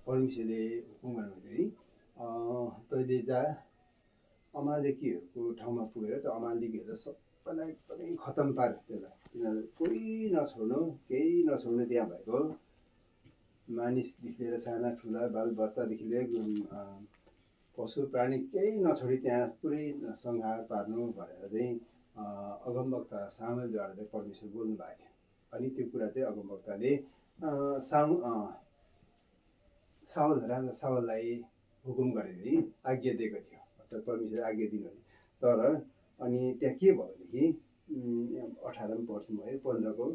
परमेश्वरले हुकुम गर्नुभयो तैँले जा अमालेकीहरूको ठाउँमा पुगेर त्यो अमालेकीहरू सबैलाई एकदमै खतम पार त्यसलाई तिनीहरू कोही नछोड्नु केही नछोड्नु त्यहाँ भएको मानिसदेखि लिएर साना ठुला बालबच्चादेखि लिएर पशु प्राणी केही नछोडी त्यहाँ पुरै संहार पार्नु भनेर चाहिँ अगमवक्ता सामुएलद्वारा चाहिँ परमेश्वर बोल्नु भएको थियो। अनि त्यो कुरा चाहिँ अगमवक्ताले साउल राजा साउललाई हुकुम गरेको है आज्ञा दिएको थियो, अर्थात् परमेश्वरले आज्ञा दिनुभयो। तर अनि त्यहाँ के भयो भनेदेखि 18 पढ्छु भयो 15को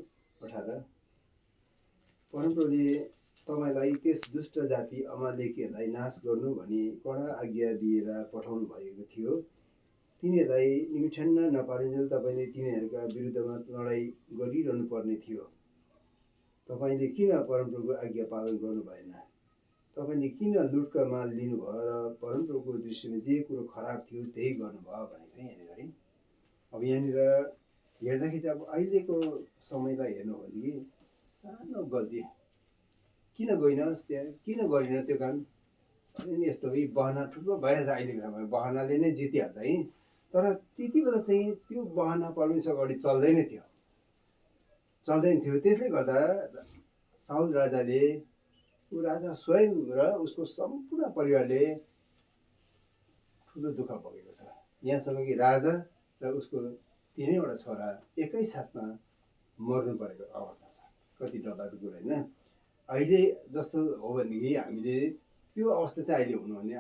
18 परमप्रभुले तपाईँलाई त्यस दुष्ट जाति अमालेकीहरूलाई नाश गर्नु भनी कडा आज्ञा दिएर पठाउनु भएको थियो। तिनीहरूलाई निमिठ्यान्न नपारिन्जेल तपाईँले तिनीहरूका विरुद्धमा लडाइँ गरिरहनु पर्ने थियो। तपाईँले किन परमप्रभुको आज्ञा पालन गर्नु भएन? तपाईँले किन लुटका माल लिनुभयो र परमप्रभुको दृष्टिमा जे कुरो खराब थियो त्यही गर्नुभयो भनेको यहाँनिर है। अब यहाँनिर हेर्दाखेरि चाहिँ अब अहिलेको समयलाई हेर्नु हो भनेदेखि सानो गल्ती किन गइनस् त्यहाँ, किन गरिन त्यो काम, अनि यस्तो बहाना ठुलो भइहाल्छ। अहिलेको समयमा बहानाले नै जितिहाल्छ है। तर त्यति बेला चाहिँ त्यो बहाना परमेश्वर अगाडि चल्दैन थियो। त्यसले गर्दा साउल राजाले ऊ राजा स्वयं र उसको सम्पूर्ण परिवारले ठुलो दुःख भोगेको छ। यहाँसम्म कि राजा र उसको 3वटा छोरा एकै साथमा मर्नु परेको अवस्था छ। कति डरलाग्दो कुरा होइन। अहिले जस्तो हो भनेदेखि हामीले त्यो अवस्था चाहिँ अहिले हुनु भने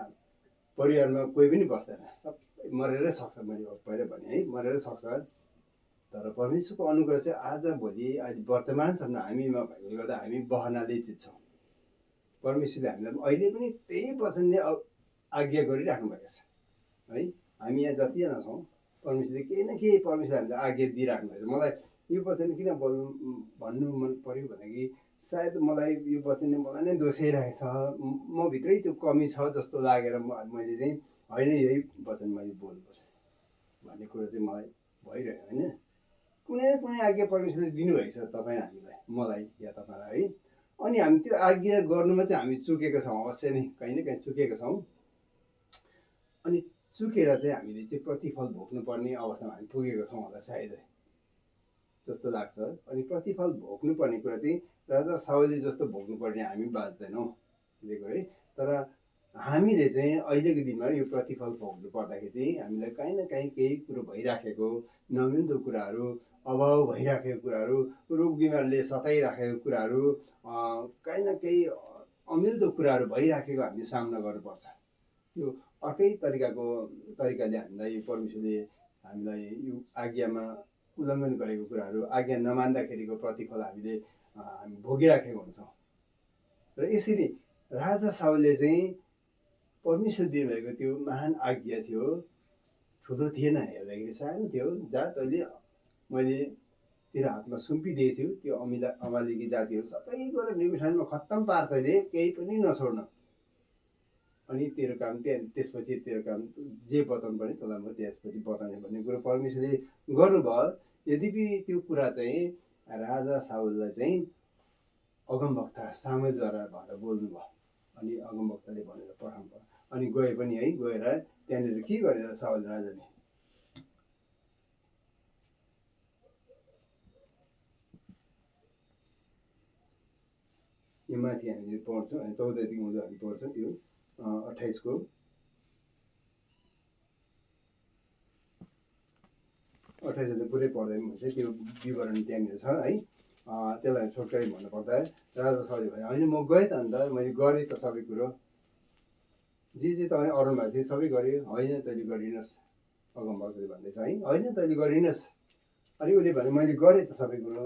परिवारमा कोही पनि बस्दैन, सबै मरेरै सक्छ। मैले पहिला भने है मरेरै सक्छ। तर परमेश्वरको अनुग्रह चाहिँ आज भोलि अहिले वर्तमानसम्म हामीमा भएकोले गर्दा हामी बहनाले जित्छौँ। परमेश्वरले हामीलाई अहिले पनि त्यही वचनले आज्ञा गरिराख्नु भएको छ है। हामी यहाँ जतिजना छौँ परमेश्वरले केही न केही परमेश्वरले हामीलाई आज्ञा दिइराख्नु भएको छ। मलाई यो वचन किन भन्नु मन पर्यो भनेदेखि सायद मलाई यो वचनले मलाई नै दोषाइरहेको छ, म भित्रै त्यो कमी छ जस्तो लागेर मैले चाहिँ होइन यही वचन मैले बोल्नुपर्छ भन्ने कुरो चाहिँ मलाई भइरह्यो होइन। कुनै न कुनै आज्ञा परमेश्वरले दिनुभएको छ तपाईँ हामीलाई, मलाई या तपाईँलाई है। अनि हामी त्यो आज्ञा गर्नुमा चाहिँ हामी चुकेका छौँ, अवश्य नै कहीँ न कहीँ चुकेका छौँ। अनि चुकेर चाहिँ हामीले चाहिँ प्रतिफल भोग्नुपर्ने अवस्थामा हामी पुगेको छौँ होला सायदै जस्तो लाग्छ। अनि प्रतिफल भोग्नुपर्ने कुरा चाहिँ राजा साउलले जस्तो भोग्नुपर्ने हामी बाँच्दैनौँ दिएको है। तर हामीले चाहिँ अहिलेको दिनमा यो प्रतिफल भोग्नु पर्दाखेरि चाहिँ हामीलाई कहीँ न कहीँ केही कुरो भइराखेको, नमिल्दो कुराहरू, अभाव भइराखेको कुराहरू, रोग बिमारले सताइराखेको कुराहरू, कहीँ न केही अमिल्दो कुराहरू भइराखेको हामीले सामना गर्नुपर्छ। त्यो अर्कै तरिकाले हामीलाई परमेश्वरले हामीलाई यो आज्ञामा उल्लङ्घन गरेको कुराहरू, आज्ञा नमान्दाखेरिको प्रतिफल हामी भोगिराखेको हुन्छौँ। र यसरी राजा साउलले चाहिँ परमेश्वर दिनुभएको त्यो महान आज्ञा थियो, ठुलो थिएन, हेर्दाखेरि सानो थियो। जा तैँले मैले तेरो हातमा सुम्पिदिएको थियो, त्यो अमालेकी जातिहरू सबै गरेर निमिठानमा खत्तम पार, तैँले केही पनि नछोड्न। अनि तेरो काम त्यसपछि तेरो काम जे बताउनु पर्ने तँलाई म त्यसपछि बताउने भन्ने कुरो परमेश्वरले गर्नुभयो। यद्यपि त्यो कुरा चाहिँ राजा साउललाई चाहिँ अगमवक्ता सामुएलद्वारा भनेर बोल्नुभयो। अनि अगमवक्ताले भनेर पठाउनु भयो। अनि गए पनि है, गएर त्यहाँनिर के गरेर साउल राजाले यो माथि हामीले पढ्छौँ। अनि 14 देखि उँधो हामी पढ्छौँ त्यो 28 को 28 पुरै पढ्दैन भन्छ त्यो विवरण त्यहाँनिर छ है। त्यसलाई छोटकरी भन्नुपर्दा राजा साउलले भने होइन म गएँ त, अन्त मैले गरेँ त सबै कुरो, जे तपाईँ अरूण भएको थियो सबै गरेँ। होइन तैँले गरिनस्, अगमवक्ताले भन्दैछ है, होइन तैँले गरिनस्। अनि उसले भने मैले गरेँ त सबै कुरो,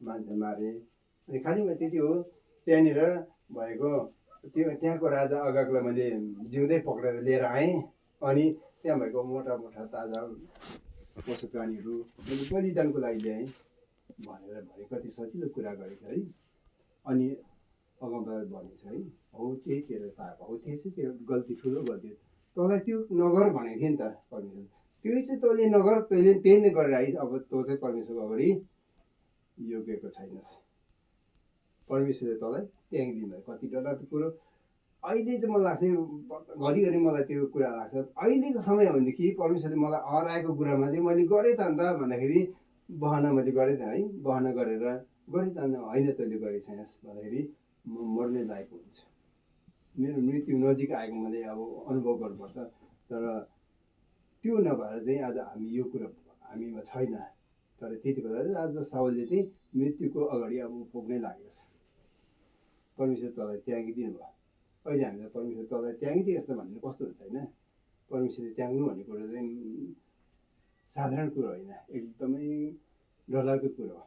मान्छे मारेँ। अनि खालि म त्यति हो, त्यहाँनिर भएको त्यहाँको राजा अगागलाई मैले जिउँदै पक्रेर लिएर आएँ। अनि त्यहाँ भएको मोटा मोटा ताजा पशु प्राणीहरू मैले बलिदानको लागि ल्याएँ भनेर भने कति सजिलो कुरा गरेको है। अनि अगमवक्ताले भनेछ है, हो त्यही तेरो पाप हो, त्यो चाहिँ तेरो गल्ती, ठुलो गल्ती, तँलाई त्यो नगर भनेको थियो नि त परमेश्वर, त्यो चाहिँ तैँले नगर, तैँले त्यही नै गरेर आइस। अब तँ चाहिँ परमेश्वरको अगाडि योग्यको छैनस्। परमेश्वरले तँलाई त्यागिदिनु भयो। कति डरलाग्दो कुरो। अहिले चाहिँ मलाई लाग्छ घरिघरि मलाई त्यो कुरा लाग्छ, अहिलेको समय हो भनेदेखि परमेश्वरले मलाई हराएको कुरामा चाहिँ मैले गरेँ त अन्त भन्दाखेरि बहाना मैले गरेँ त है, बहाना गरेर गरेँ त होइन तैँले गरेको छैनस् भन्दाखेरि म मर्ने लायक हुन्छ। मेरो मृत्यु नजिक आएको मैले अब अनुभव गर्नुपर्छ। तर त्यो नभएर चाहिँ आज हामी यो कुरा हामीमा छैन। तर त्यति बेला चाहिँ आज साउलले चाहिँ मृत्युको अगाडि अब पुग्नै लागेको छ। परमेश्वर तँलाई त्यागिदिनु भयो। अहिले हामीलाई परमेश्वर तँलाई त्यागिदिए जस्तो भन्नु कस्तो हुन्छ होइन। परमेश्वरले त्याग्नु भन्ने कुरो चाहिँ साधारण कुरो होइन, एकदमै डरलाग्दो कुरो हो।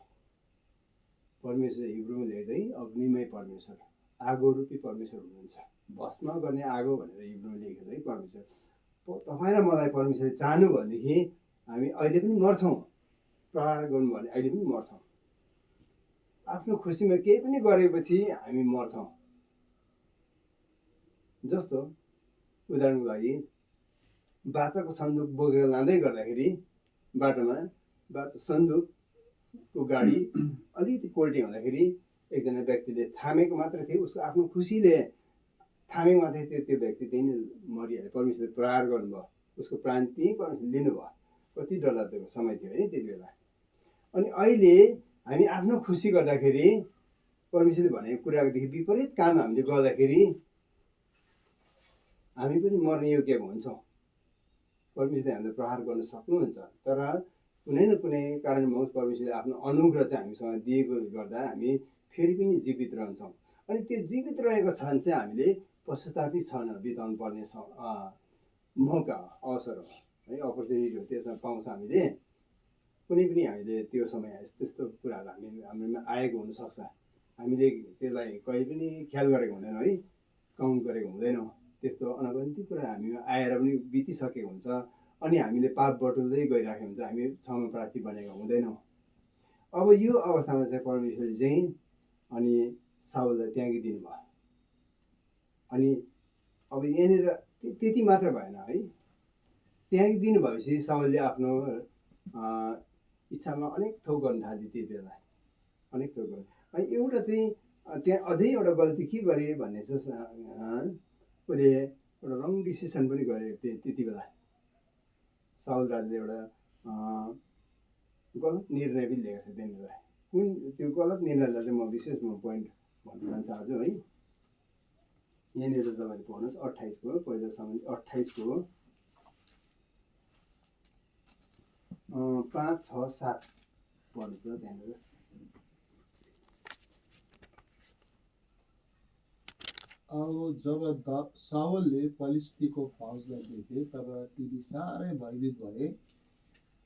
परमेश्वर हिब्रूमा लेखेको चाहिँ अग्निमय परमेश्वर, आगो रूपी परमेश्वर हुनुहुन्छ। भस्म गर्ने आगो भनेर हिब्रूमा लेखेको छ है परमेश्वर। तपाईँ र मलाई परमेश्वरले चाहनु भनेदेखि हामी अहिले पनि मर्छौँ, प्रहार गर्नु भने अहिले पनि मर्छौँ। आफ्नो खुसीमा केही पनि गरेपछि हामी मर्छौँ। जस्तो उदाहरणको लागि बाचाको सन्दुक बोकेर लाँदै गर्दाखेरि बाटोमा बाचा सन्दुकको गाडी अलिकति कोल्टी हुँदाखेरि एकजना व्यक्तिले थामेको मात्र थियो, उसको आफ्नो खुसीले थामेको मात्रै थियो, त्यो व्यक्ति त्यही नै मरिहाल्यो। परमेश्वरले प्रहार गर्नुभयो, उसको प्राण त्यहीँ परमेश्वरले लिनुभयो। कति डरलाग्दो समय थियो है त्यति बेला। अनि अहिले हामी आफ्नो खुसी गर्दाखेरि परमेश्वरले भनेको कुरादेखि विपरीत काम हामीले गर्दाखेरि हामी पनि मर्ने योग्य हुन्छौँ। परमेश्वरले हामीलाई प्रहार गर्न सक्नुहुन्छ, तर कुनै न कुनै कारणवश परमेश्वरले आफ्नो अनुग्रह चाहिँ हामीसँग दिएको गर्दा हामी फेरि पनि जीवित रहन्छौँ। अनि त्यो जीवित रहेको क्षण चाहिँ हामीले पश्चातापी क्षण बिताउनु पर्ने मौका अवसर हो है, अपर्च्युनिटी हो। त्यसमा पाउँछ हामीले। कुनै पनि हामीले त्यो समय त्यस्तो कुराहरू हाम्रोमा आएको हुनसक्छ, हामीले त्यसलाई कहिले पनि ख्याल गरेको हुँदैन है, काउन्ट गरेको हुँदैनौँ। त्यस्तो अनगन्ती कुरा हामीमा आएर पनि बितिसकेको हुन्छ। अनि हामीले पाप बटुल्दै गइरहेको हुन्छ, हामी क्षमा प्रार्थी बनेको हुँदैनौँ। अब यो अवस्थामा चाहिँ परमेश्वरले चाहिँ अनि साउललाई त्यागिदिनु भयो। अनि अब यहाँनिर त्यति मात्र भएन है, त्यागिदिनु भएपछि साउलले आफ्नो इच्छामा अनेक थोक गर्न थाल्यो। त्यति बेला अनेक थोक गर्यो। अनि एउटा चाहिँ त्यहाँ अझै एउटा गल्ती के गरे भन्ने चाहिँ उसले एउटा रङ डिसिसन पनि गर्यो त्यति बेला। साउल राजाले एउटा गलत निर्णय पनि लिएको छ त्यहाँनिर। कुन त्यो गलत निर्णयलाई चाहिँ म विशेष पोइन्ट भन्न चाहन्छु है। यहाँनिर तपाईँले पढ्नुहोस् 28को पहिलो सामुएल 28को 5, 6, 7 पढ्नुहोस् न त्यहाँनिर। अब जब साउलले फलिस्तीको फौजलाई देखे तब तिनी साह्रै भयभीत भए।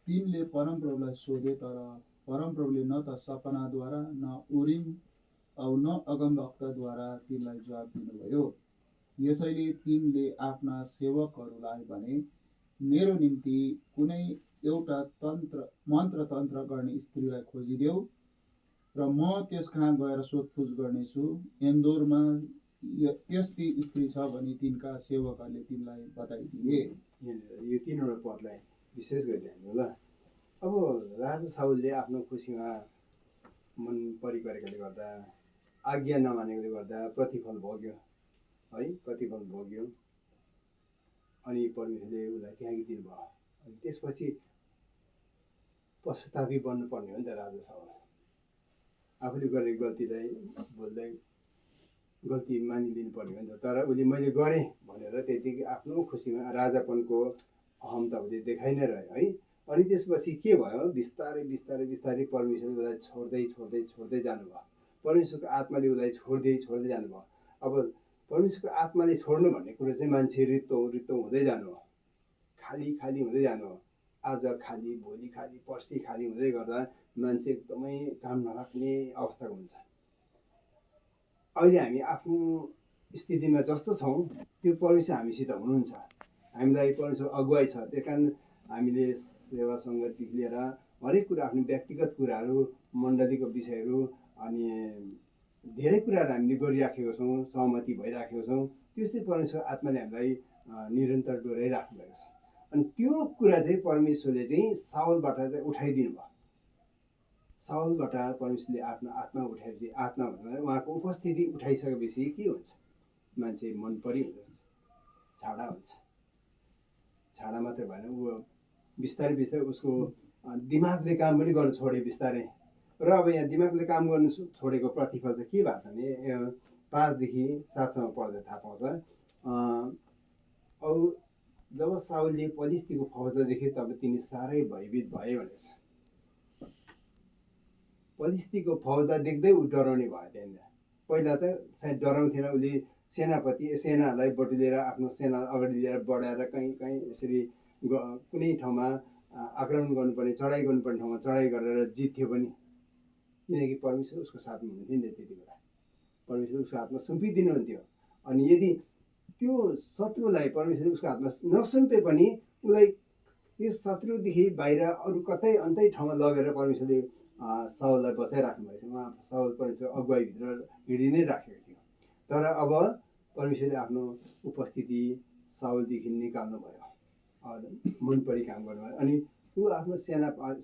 तिनले परमप्रभुलाई सोधे, तर परमप्रभुले न त सपनाद्वारा न उरिम औ न अगमवक्ताद्वारा तिनलाई जवाब दिनुभयो। यसैले तिनले आफ्ना सेवकहरूलाई भने, मेरो निम्ति कुनै एउटा मन्त्र तन्त्र गर्ने स्त्रीलाई खोजिदेऊ र म त्यसकहाँ गएर सोधपुछ गर्नेछु। एन्दोरमा त्यस्ती स्त्री छ भने तिनका सेवकहरूले तिनलाई बताइदिए। यो तीनवटा पदलाई विशेष गरी ध्यान दिनु ल। अब राजा साउलले आफ्नो खुसीमा मन परिपरेकोले गर्दा, आज्ञा नमानेकोले गर्दा प्रतिफल भोग्यो है, प्रतिफल भोग्यो। अनि परमेश्वरले उसलाई त्यागिदिनु भयो। अनि त्यसपछि पश्चातापी बन्नुपर्ने हो नि त राजा साउल। आफूले गरेको गल्तीलाई बोल्दै गल्ती मानिदिनु पर्ने हो नि त। तर उसले मैले गरेँ भनेर त्यतिकै आफ्नो खुसीमा राजापनको अहमता उसले देखाइ नै रह्यो है। अनि त्यसपछि के भयो, बिस्तारै बिस्तारै बिस्तारै परमेश्वरले उसलाई छोड्दै छोड्दै छोड्दै जानुभयो। परमेश्वरको आत्माले उसलाई छोड्दै छोड्दै जानुभयो। अब परमेश्वरको आत्माले छोड्नु भन्ने कुरो चाहिँ मान्छे रित्तो रित्तो हुँदै जानु हो, खाली खाली हुँदै जानु हो। आज खाली, भोलि खाली, पर्सि खाली हुँदै गर्दा मान्छे एकदमै काम नलाग्ने अवस्थाको हुन्छ। अहिले हामी आफ्नो स्थितिमा जस्तो छौँ त्यो परमेश्वर हामीसित हुनुहुन्छ। हामीलाई परमेश्वर अगुवाई छ। त्यस कारण हामीले सेवा सङ्गतदेखि लिएर हरेक कुरा, आफ्नो व्यक्तिगत कुराहरू, मण्डलीको विषयहरू अनि धेरै कुराहरू हामीले गरिराखेको छौँ, सहमति भइराखेको छौँ। त्यो चाहिँ परमेश्वर आत्माले हामीलाई निरन्तर डोराइराख्नु भएको छ। अनि त्यो कुरा चाहिँ परमेश्वरले चाहिँ साउलबाट चाहिँ उठाइदिनु भयो। साउलबाट परमेश्वरले आफ्नो आत्मा उठाएपछि आत्मा भन्दा उहाँको उपस्थिति उठाइसकेपछि के हुन्छ मान्छे मन परि हुन्छ छाडा हुन्छ छाडा मात्रै भएन ऊ बिस्तारै बिस्तारै उसको दिमागले काम पनि गर्न छोड्यो बिस्तारै र अब यहाँ दिमागले काम गर्नु छोडेको प्रतिफल चाहिँ के भएको छ भने 5 देखि 7 सम्म पढ्दा थाहा पाउँछ औ जब साउलले पलिस्तीको फौजलाई देखे तब तिनी साह्रै भयभीत भए भनेछ पलिस्तीको फौजलाई देख्दै ऊ डराउने भयो त्यहाँनिर पहिला त सायद डराउँथेन उसले सेनाहरूलाई बटुलेर आफ्नो सेना अगाडि लिएर बढाएर कहीँ कहीँ यसरी कुनै ठाउँमा आक्रमण गर्नुपर्ने चढाइ गर्नुपर्ने ठाउँमा चढाइ गरेर जित्थ्यो पनि किनकि परमेश्वर उसको साथमा हुनुहुन्थ्यो नि त्यति बेला परमेश्वर उसको हातमा सुम्पिदिनुहुन्थ्यो अनि यदि त्यो शत्रुलाई परमेश्वरले उसको हातमा नसुम्पे पनि उसलाई त्यो शत्रुदेखि बाहिर अरू कतै अन्तै ठाउँमा लगेर परमेश्वरले साउललाई बचाइराख्नु भएको छ उहाँ साउल परमेश्वर अगुवाईभित्र हिँडी नै राखेको थियो तर अब परमेश्वरले आफ्नो उपस्थिति साउलदेखि निकाल्नु भयो मन परी काम गर्नुभयो अनि ऊ आफ्नो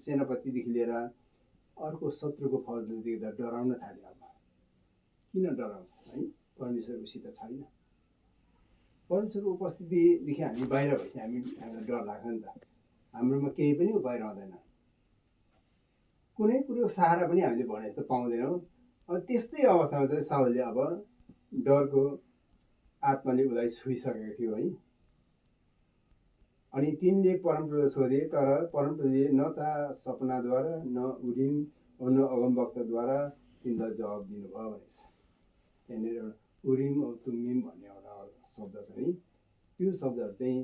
सेनापतिदेखि लिएर अर्को शत्रुको फौजले देख्दा डराउन थाल्यो अब किन डराउँछ है परमेश्वर उसित छैन परमेश्वरको उपस्थितिदेखि हामी बाहिर भएपछि हामीलाई डर लाग्छ नि त हाम्रोमा केही पनि उपाय रहँदैन कुनै कुरो सहारा पनि हामीले भने जस्तो पाउँदैनौँ त्यस्तै अवस्थामा चाहिँ साउलले अब डरको आत्माले उसलाई छुइसकेको थियो है अनि तिनले परमप्रभुलाई सोधे तर परमप्रभुले न त सपनाद्वारा न उरिम न अगमवक्ताद्वारा तिनलाई जवाब दिनुभयो भनेछ त्यहाँनिर एउटा उरिम औ तुमिम भन्ने एउटा शब्द छ है त्यो शब्दहरू चाहिँ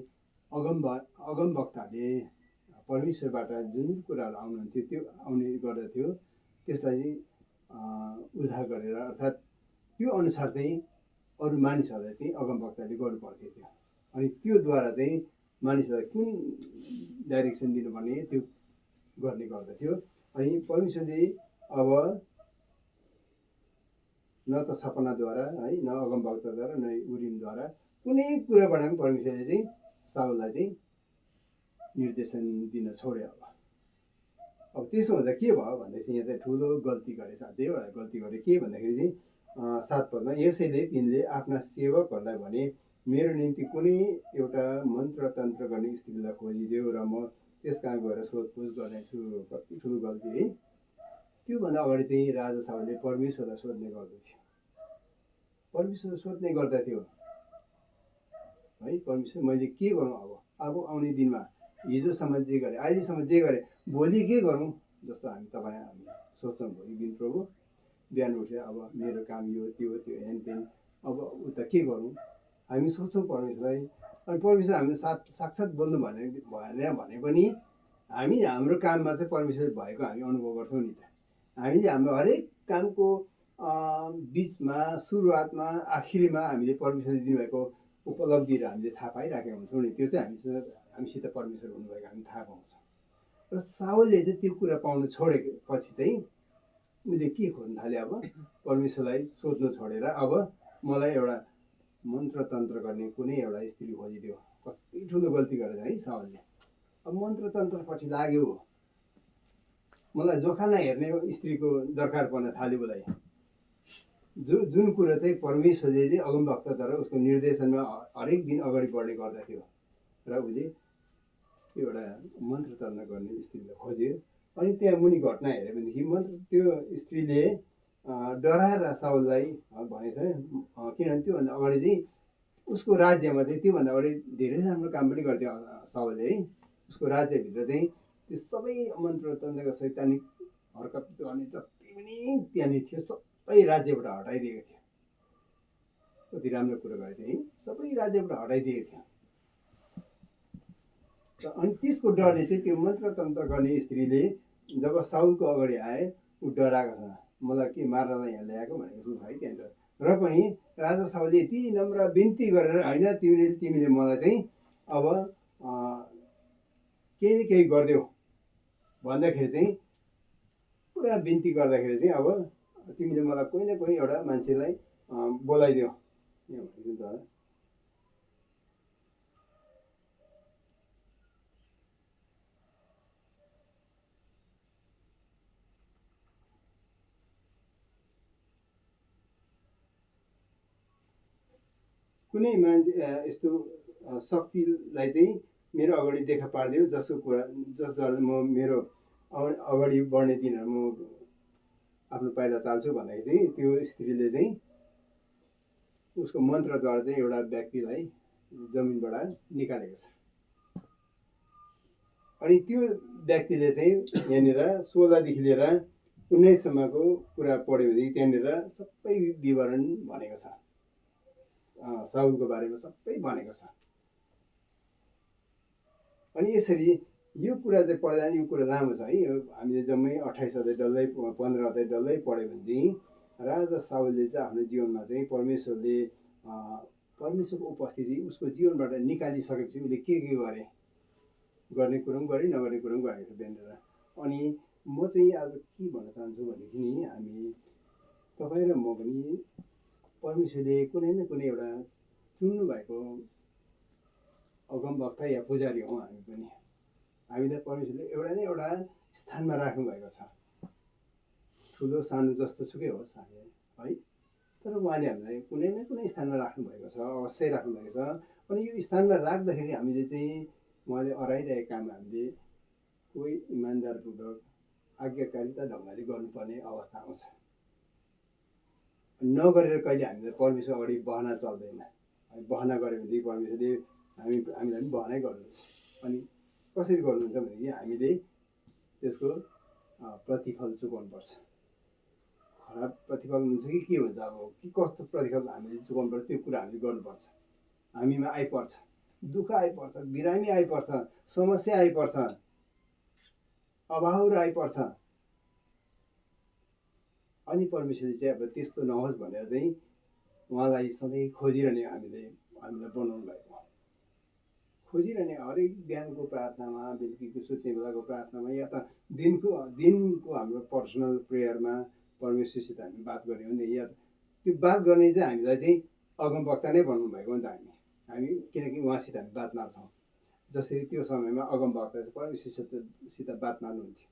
अगमवक्ताले परमेश्वरबाट जुन कुराहरू आउनुहुन्थ्यो त्यो आउने गर्दथ्यो त्यसलाई उद्धार गरेर अर्थात् त्यो अनुसार चाहिँ अरू मानिसहरूलाई चाहिँ अगमवक्ताले गर्नुपर्थ्यो त्यो अनि त्योद्वारा चाहिँ मानिसहरूलाई कुन डाइरेक्सन दिनुपर्ने त्यो गर्ने गर्दथ्यो अनि परमेश्वरले अब न त सपनाद्वारा है न अगमवक्ताद्वारा न उरिमद्वारा कुनै कुराबाट पनि परमेश्वरले चाहिँ साउललाई चाहिँ निर्देशन दिन छोड्यो अब त्यसो हुँदा के भयो भनेपछि यहाँ चाहिँ ठुलो गल्ती गरे धेरैवटा गल्ती गरे के भन्दाखेरि चाहिँ 7 पदमा यसैले तिनले आफ्ना सेवकहरूलाई भने मेरो निम्ति कुनै एउटा मन्त्र तन्त्र गर्ने स्त्रीलाई खोजिदेऊ र म त्यस कहाँ गएर सोधपुछ गर्नेछु कति ठुलो गल्ती है त्योभन्दा अगाडि चाहिँ राजा साउलले परमेश्वरलाई सोध्ने गर्दथ्यो परमेश्वरलाई सोध्ने गर्दथ्यो है परमेश्वर मैले के गरौँ अब आउने दिनमा हिजोसम्म जे गरेँ अहिलेसम्म जे गरेँ भोलि के गरौँ जस्तो हामी सोच्छौँ भोलि दिन प्रभु बिहान उठेर अब मेरो काम यो त्यो हेन तेन अब उता के गरौँ हामी सोच्छौँ परमेश्वरलाई अनि परमेश्वर हामीले साक्षात् बोल्नु भएन भने पनि हामी हाम्रो काममा चाहिँ परमेश्वर भएको हामी अनुभव गर्छौँ नि त हामीले हाम्रो हरेक कामको बिचमा सुरुवातमा आखिरीमा हामीले परमेश्वरले दिनुभएको उपलब्धिहरू हामीले थाहा पाइराखेका हुन्छौँ नि त्यो चाहिँ हामीसित परमेश्वर हुनुभएको हामी थाहा पाउँछौँ र साउलले चाहिँ त्यो कुरा पाउनु छोडेपछि चाहिँ उसले के खोज्नु थाल्यो अब परमेश्वरलाई सोध्नु छोडेर अब मलाई एउटा मन्त्र तन्त्र गर्ने कुनै एउटा स्त्री खोजिदियो कति ठुलो गल्ती गरेछ है साउलले अब मन्त्र तन्त्रपट्टि लाग्यो मलाई जोखा नहेर्ने स्त्रीको दरकार पर्न थाल्यो उसलाई जुन कुरा चाहिँ परमेश्वरले चाहिँ अगमवक्ताद्वारा उसको निर्देशनमा हरेक दिन अगाडि बढ्ने गर्दथ्यो र उसले एउटा मन्त्र तन्त्र गर्ने स्त्रीलाई खोज्यो अनि त्यहाँ मुनि घटना हेऱ्यो भनेदेखि त्यो स्त्रीले डराएर साउललाई भनेछ किनभने त्योभन्दा अगाडि चाहिँ उसको राज्यमा चाहिँ त्योभन्दा अगाडि धेरै राम्रो काम पनि गर्थ्यो साउलले है उसको राज्यभित्र चाहिँ त्यो सबै मन्त्र तन्त्रका सैद्धान्तिक हरकत गर्ने जति पनि त्यहाँनिर थियो सबै राज्यबाट हटाइदिएको थियो कति राम्रो कुरो गरेको थियो है सबै राज्यबाट हटाइदिएको थियो अनि त्यसको डरले चाहिँ त्यो मन्त्र तन्त्र गर्ने स्त्रीले जब साउलको अगाडि आए ऊ डराएको छ मलाई के मार्नलाई यहाँ ल्याएको भनेको छु है त्यहाँनिर र पनि राजा साउलले यति नम्र बिन्ती गरेर होइन तिमीले मलाई चाहिँ अब केही गरिदेऊ भन्दाखेरि चाहिँ पुरा बिन्ती गर्दाखेरि चाहिँ अब तिमीले मलाई कोही न कोही एउटा मान्छेलाई बोलाइदेऊ कुनै मान्छे यस्तो शक्तिलाई चाहिँ मेरो अगाडि देखा पारिदियो जसद्वारा म मेरो अगाडि बढ्ने दिनहरू म आफ्नो पाइला चाल्छु भन्दाखेरि चाहिँ त्यो स्त्रीले चाहिँ उसको मन्त्रद्वारा चाहिँ एउटा व्यक्तिलाई जमिनबाट निकालेको छ। अनि त्यो व्यक्तिले चाहिँ यहाँनिर 16 लिएर 19 कुरा पढ्यो भने त्यहाँनिर सबै विवरण भनेको छ, साउलको बारेमा सबै भनेको छ। अनि यसरी यो कुरा चाहिँ पढ्दा यो कुरा लामो छ है, हामीले जम्मै 28 अध्याय डल्लै 15 अध्याय डल्लै पढ्यो भने चाहिँ राजा साउलले चाहिँ आफ्नो जीवनमा चाहिँ परमेश्वरको उपस्थिति उसको जीवनबाट निकालिसकेपछि उसले के गरे, गर्ने कुरो पनि गरे नगर्ने कुरो पनि गरेको छ त्यहाँनिर। अनि म चाहिँ आज के भन्न चाहन्छु भनेदेखि नि हामी तपाईँ र म पनि परमेश्वरले कुनै न कुनै एउटा चुन्नु भएको अगमवक्ता या पुजारी हौँ हामी पनि। हामीलाई परमेश्वरले एउटा न एउटा स्थानमा राख्नु भएको छ, ठुलो सानो जस्तो सुकै होस् हामी है, तर उहाँले हामीलाई कुनै न कुनै स्थानमा राख्नु भएको छ, अवश्य राख्नु भएको छ। अनि यो स्थानमा राख्दाखेरि हामीले चाहिँ उहाँले अराइरहेको काम हामीले कोही इमान्दारपूर्वक आज्ञाकारिता ढङ्गले गर्नुपर्ने अवस्था आउँछ। नगरेर कहिले हामीले परमेश्वर अगाडि बहना चल्दैन। बहना गऱ्यो भनेदेखि परमेश्वरले हामीलाई पनि बहनै गर्नुहुन्छ। अनि कसरी गर्नुहुन्छ भनेदेखि हामीले त्यसको प्रतिफल चुकाउनुपर्छ। खराब प्रतिफल हुन्छ कि के हुन्छ, अब कि कस्तो प्रतिफल हामीले चुकाउनुपर्छ त्यो कुरा हामीले गर्नुपर्छ। हामीमा आइपर्छ, दुःख आइपर्छ, बिरामी आइपर्छ, समस्या आइपर्छ, अभावहरू आइपर्छ। अनि परमेश्वरले चाहिँ अब त्यस्तो नहोस् भनेर चाहिँ उहाँलाई सधैँ खोजिरहने हामीलाई बनाउनु भएको, खोजिरहने हरेक बिहानको प्रार्थनामा, बेलुकीको सुत्ने बेलाको प्रार्थनामा, या त दिनको हाम्रो पर्सनल प्रेयरमा परमेश्वरसित हामी बात गर्ने हो नि। या त्यो बात गर्ने चाहिँ हामीलाई चाहिँ अगमवक्ता नै बनाउनु भएको हो नि त हामी किनकि उहाँसित हामी बात मार्छौँ। जसरी त्यो समयमा अगमवक्ता चाहिँ परमेश्वरसित बात मार्नुहुन्थ्यो।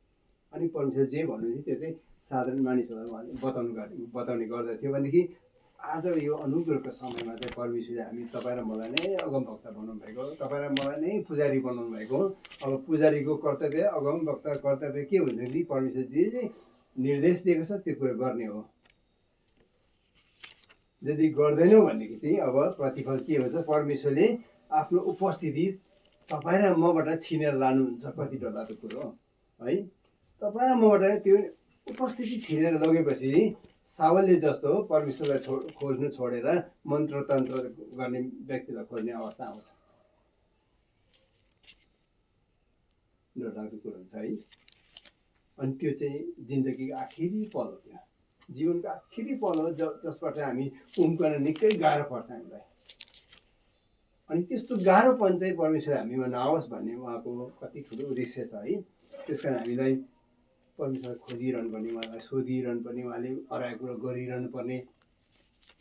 अनि परमेश्वर जे भन्नुहुन्थ्यो त्यो चाहिँ साधारण मानिसहरूलाई उहाँले बताउने गर्दथ्यो। भनेदेखि आज यो अनुग्रहको समयमा चाहिँ परमेश्वरले हामी तपाईँ र मलाई नै अगमवक्ता बनाउनु भएको, तपाईँ र मलाई नै पुजारी बनाउनु भएको। अब पुजारीको कर्तव्य, अगमवक्ता कर्तव्य के हुन्छ भने परमेश्वर जे निर्देश दिएको छ त्यो कुरा गर्ने हो। यदि गर्दैनौँ भनेदेखि चाहिँ अब प्रतिफल के हुन्छ, परमेश्वरले आफ्नो उपस्थिति तपाईँ र मबाट छिनेर लानुहुन्छ। कति डरलाग्दो कुरो है, तपाईँ र मबाट त्यो उपस्थिति छिनेर लगेपछि सावलले जस्तो परमेश्वरलाई खोज्नु छोडेर मन्त्र तन्त्र गर्ने व्यक्तिलाई खोज्ने अवस्था आउँछ। डरलाग्दो कुरो हुन्छ है। अनि त्यो चाहिँ जिन्दगीको आखिरी पल हो, त्यो जीवनको आखिरी पल हो जसबाट हामी उम्कन निकै गाह्रो पर्छ हामीलाई। अनि त्यस्तो गाह्रोपन चाहिँ परमेश्वर हामीमा नआओस् भन्ने उहाँको कति ठुलो उद्देश्य छ है। त्यस कारण हामीलाई परमेश्वरलाई खोजिरहनु पर्ने, उहाँलाई सोधिरहनु पर्ने, उहाँले अराएको कुरो गरिरहनु पर्ने,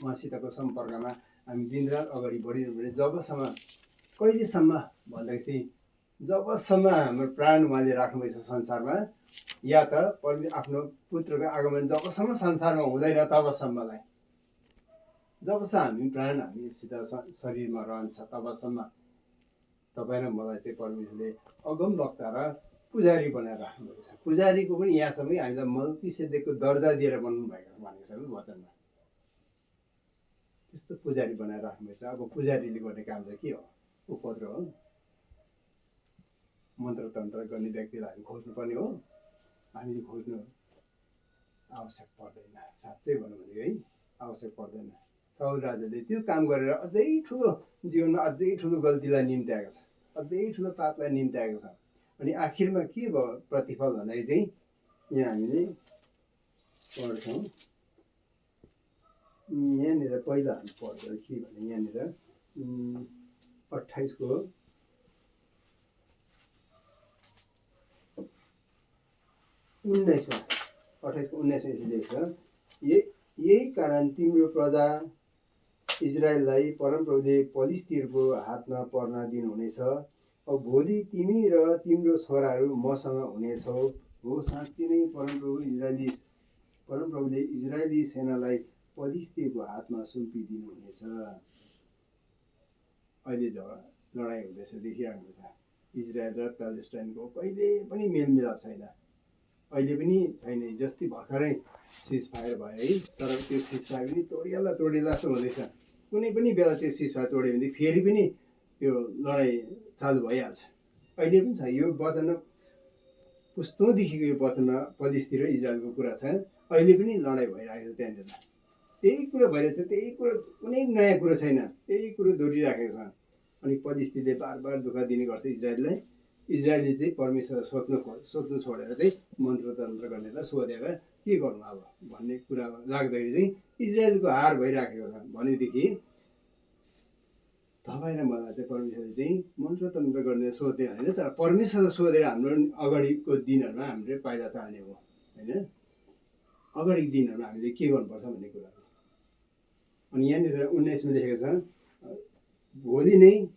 उहाँसितको सम्पर्कमा हामी दिनरात अगाडि बढिरहनु पर्ने। जबसम्म कहिलेसम्म भन्दाखेरि जबसम्म हाम्रो प्राण उहाँले राख्नुभएछ संसारमा, या त आफ्नो पुत्रको आगमन जबसम्म संसारमा हुँदैन तबसम्मलाई, जबसम्म हामी प्राण हामीसित शरीरमा रहन्छ तबसम्म तपाईँ र मलाई चाहिँ परमेश्वरले अगमवक्ता र पुजारी बनाएर राख्नुभएको छ। पुजारीको पनि यहाँसम्म हामीलाई मल्किसेदेकको दर्जा दिएर बनाउनु भएको भनेको छ वचनमा। त्यस्तो पुजारी बनाएर राख्नुभएको छ। अब पुजारीले गर्ने काम चाहिँ के हो, उपद्रो हो। मन्त्र तन्त्र गर्ने व्यक्तिलाई हामी खोज्नुपर्ने हो, हामीले खोज्नु आवश्यक पर्दैन। साँच्चै भनौँ भने है, आवश्यक पर्दैन। साउल राजाले त्यो काम गरेर अझै ठुलो जीवनमा अझै ठुलो गल्तीलाई निम्त्याएको छ, अझै ठुलो पापलाई निम्त्याएको छ। अनि आखिरमा के भयो प्रतिफल भन्दाखेरि चाहिँ यहाँ हामीले पढ्छौँ। यहाँनिर पहिला हामी पढ्दा के भने यहाँनिर 28को 19मा 28को 19मा यसरी लेख्छ, यही कारण तिम्रो प्रजा इजरायललाई परमप्रभुले पलिस्तीहरूको हातमा पर्न दिनुहुनेछ। अब भोलि तिमी र तिम्रो छोराहरू मसँग हुनेछौ। हो साँच्चै नै परमप्रभुले इजरायली सेनालाई पलिस्तीहरूको हातमा सुम्पिदिनुहुनेछ। अहिले लडाइँ हुँदैछ देखिरहेको छ। इजरायल र प्यालेस्टाइनको कहिले पनि मेलमिलाप छैन, अहिले पनि छैन। जस्तै भर्खरै सिज फायर भयो है, तर त्यो सिज फायर पनि तोडिएला जस्तो हुँदैछ। कुनै पनि बेला त्यो सिज फायर तोड्यो भने फेरि पनि त्यो लडाइँ चालु भइहाल्छ। अहिले पनि छ यो वचनमा, पुस्तौँदेखिको यो वचनमा पलिस्ती र इजरायलको कुरा छ। अहिले पनि लडाइँ भइरहेको छ त्यहाँनिर, त्यही कुरो भइरहेछ, त्यही कुरो, कुनै नयाँ कुरो छैन, त्यही कुरो दोहोरिराखेको छ। अनि पलिस्तीले बार बार दुःख दिने गर्छ इजरायललाई। इजरायलले चाहिँ परमेश्वरलाई सोध्नु छोडेर चाहिँ मन्त्र तन्त्र गर्नेलाई सोधेर के गर्नु अब भन्ने कुरा लाग्दाखेरि चाहिँ इजरायलको हार भइराखेको छ। भनेदेखि तपाईँ र मलाई चाहिँ परमेश्वरले चाहिँ मन्त्र तन्त्र गर्ने सोध्ने होइन, तर परमेश्वरलाई सोधेर हाम्रो अगाडिको दिनहरूमा हामीले पाइला चाल्ने हो होइन। अगाडिको दिनहरूमा हामीले के गर्नुपर्छ भन्ने कुरा। अनि यहाँनिर 19मा लेखेको छ, भोलि नै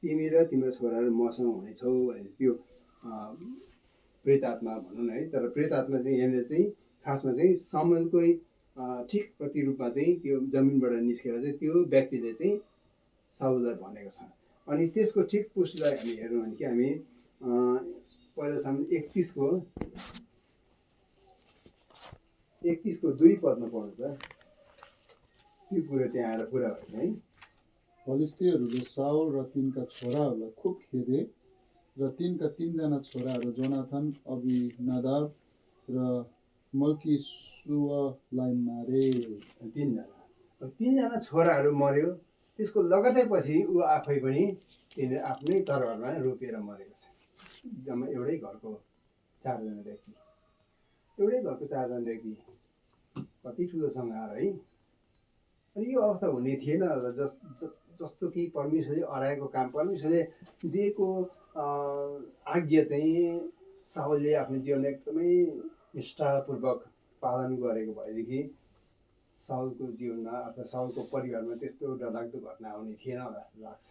तिमी र तिम्रो छोराहरू मसँग हुनेछौ भने त्यो प्रेतात्मा भनौँ न है। तर प्रेतात्मा चाहिँ यहाँनिर चाहिँ खासमा चाहिँ सामुएलकै ठिक प्रतिरूपमा चाहिँ त्यो जमिनबाट निस्केर चाहिँ त्यो व्यक्तिले चाहिँ साउललाई भनेको छ। अनि त्यसको ठिक पुष्टिलाई हामी हेर्यौँ भने कि हामी पहिला सामुएल 31को 2 पदमा पढ्नु त, त्यो कुरो त्यहाँ आएर पुरा भएछ है। फलिस्तीहरूले साउल र तिनका छोराहरूलाई खुब खेदे र तिनका 3जना छोराहरू जोनाथन, अबिनादाब र मल्की-सुअलाई मारे। 3जना छोराहरू मर्यो। त्यसको लगतै पछि ऊ आफै पनि तिनीहरू आफ्नै तरवारमा रोपेर मरेको छ। जम्मा एउटै घरको 4जना व्यक्ति, कति ठुलो संहार है। अनि यो अवस्था हुने थिएन र जस्तो कि परमेश्वरले अराएको काम, परमेश्वरले दिएको आज्ञा चाहिँ साउलले आफ्नो जीवनमा एकदमै निष्ठापूर्वक पालन गरेको भएदेखि साउलको जीवनमा अर्थात् साउलको परिवारमा त्यस्तो डरलाग्दो घटना आउने थिएन होला जस्तो लाग्छ।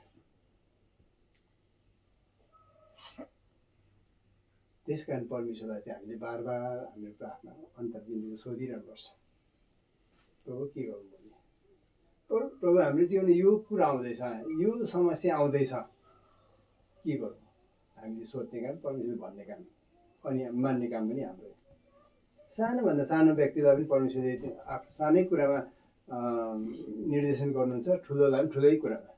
त्यस कारण परमेश्वरलाई चाहिँ हामीले बार बार हाम्रो प्रार्थना अन्तर्बिन्दुमा सोधिरहनुपर्छ, प्रभु के गर्नु भने, प्रभु हाम्रो जीवनमा यो कुरा आउँदैछ, यो समस्या आउँदैछ, के गर्नु। हामीले सोध्ने काम, परमेश्वरले भन्ने काम, अनि मान्ने काम पनि हाम्रो। सानोभन्दा सानो व्यक्तिलाई पनि परमेश्वरले सानै कुरामा निर्देशन गर्नुहुन्छ, ठुलोलाई पनि ठुलै कुरामा।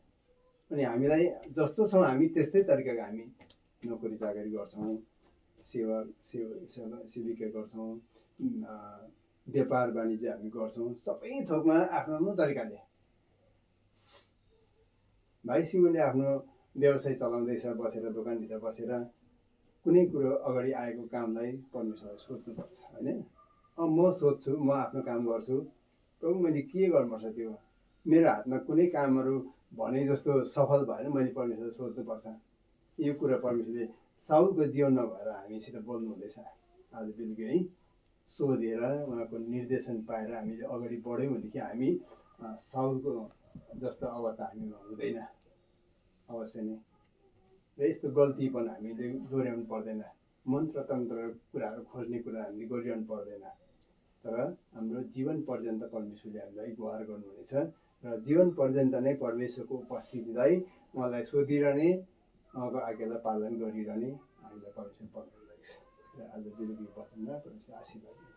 अनि हामीलाई जस्तो छौँ हामी त्यस्तै तरिकाको हामी नोकरी चाकरी गर्छौँ, सेविका गर्छौँ, व्यापार वाणिज्य हामी गर्छौँ, सबै थोकमा आफ्नो आफ्नो तरिकाले। भाइ सिमोनले आफ्नो व्यवसाय चलाउँदैछ बसेर, दोकानभित्र बसेर कुनै कुरो अगाडि आएको कामलाई परमेश्वरलाई सोध्नुपर्छ होइन। म सोध्छु, म आफ्नो काम गर्छु, प्रभु मैले के गर्नुपर्छ, त्यो मेरो हातमा कुनै कामहरू भने जस्तो सफल भएन, मैले परमेश्वरलाई सोध्नुपर्छ। यो कुरा परमेश्वरले साउलको जीवनमा भएर हामीसित बोल्नु हुँदैछ आज बेलुकी है। सोधेर उहाँको निर्देशन पाएर हामीले अगाडि बढ्यौँ भनेदेखि हामी साउलको जस्तो अवस्था हामीमा हुँदैन अवश्य नै। र यस्तो गल्तीपन हामीले दोहोऱ्याउनु पर्दैन, मन्त्र तन्त्र कुराहरू खोज्ने कुरा हामीले गरिरहनु पर्दैन। तर हाम्रो जीवन पर्यन्त परमेश्वरले हामीलाई गुहार गर्नुहुनेछ र जीवन पर्यन्त नै परमेश्वरको उपस्थितिलाई उहाँलाई सोधिरहने, उहाँको आज्ञालाई पालन गरिरहने हामीलाई परमेश्वर पठाउनु भएको छ। र आज बेलुकी वचनमा परमेश्वर आशीर्वाद दिनु।